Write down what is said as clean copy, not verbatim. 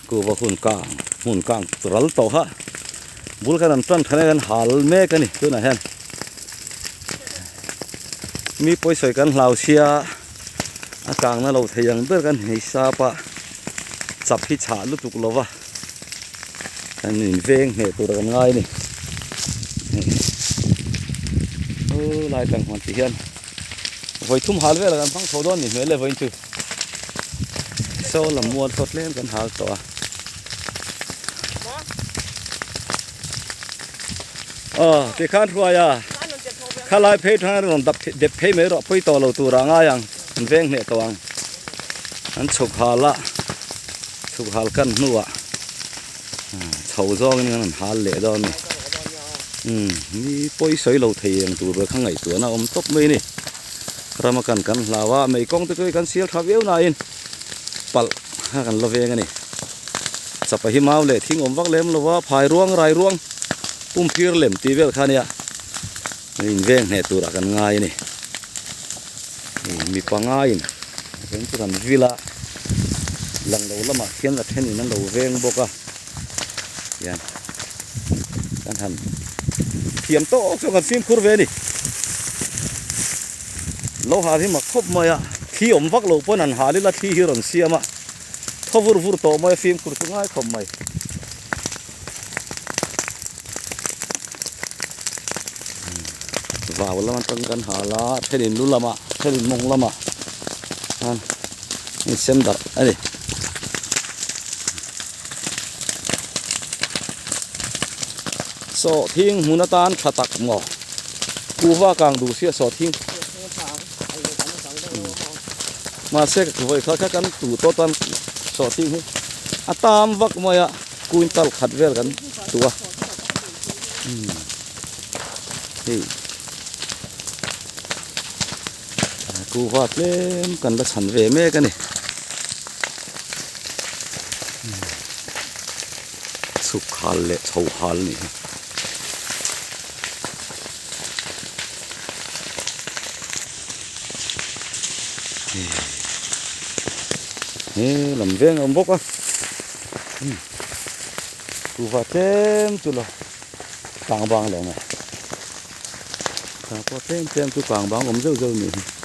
Kuva hun kang hmun kang ral tawh kha bul khan an tan than a kan hal mek a ni tunah hian mi pawisawi kan hlau sia a kang na lo thei ang ber kan hei sap a chap hi chhah lutuk lo va kan in veng hneh tur kan ngai a ni aw lai tang huan ti hian vawi thum hal velah kan hmang tho dawn ni hmel e vawiin chu. Saw lam mual saw tlem kan hal tawh a. Aw tikhan hruai a khalai phei tang rawn dap dep phei mai rawh pawi tawh lo tur ah ngai ang an veng hneh tawh ang an chhuk hal a chhuk hal kan hnuah chho zawngin an hal leh dawn a ni umm ni pawi sawi lo thei ang tur kha ngaihtuahna a awm tawp mai a ni. Rama kan kan hlau a, mei kawng te chu hei kan sial tha viau nain palh kha kan la veng a ni. Chapa hi mau leh thing awm vak lem lo va, phai ruang rai ruang pum phir lem tih vel kha nia in veng hneh turah kan ngai a ni. Mi pangaiin a then chu kan vil a, lang lo lamah khian a thenin an lo veng bawk a, tihian kan han thiam tawk chu kan fimkhur ve a ni. Lo hal hi mak khawp mai a, thli awm vak lo pawn an hal ila thli hi rawn siam a, thaw vur vur tawh mai a fimkhur chu ngai khawp mai. Vau lam atang kan hal a, thenin lu lamah thenin mawng lamah khan insem darh a ni. Sawhthing hmun atan tha tak maw? Kuhva kang duh sia sawhthing. Mahse vawi kha kha kan tuh tawh tan sawhthing hi a tam vak mai a quintal khat vel kan tuh a. Hei kuhva tlem kan la chhan ve mek a ni. Chhuk hal leh chho hal a nih hi. He lam veng a awm bawk a kuhva tlem chu la kang bang lo nge tah pawh tlem tlem chu kang bang awm zeuh zeuh a nih hi.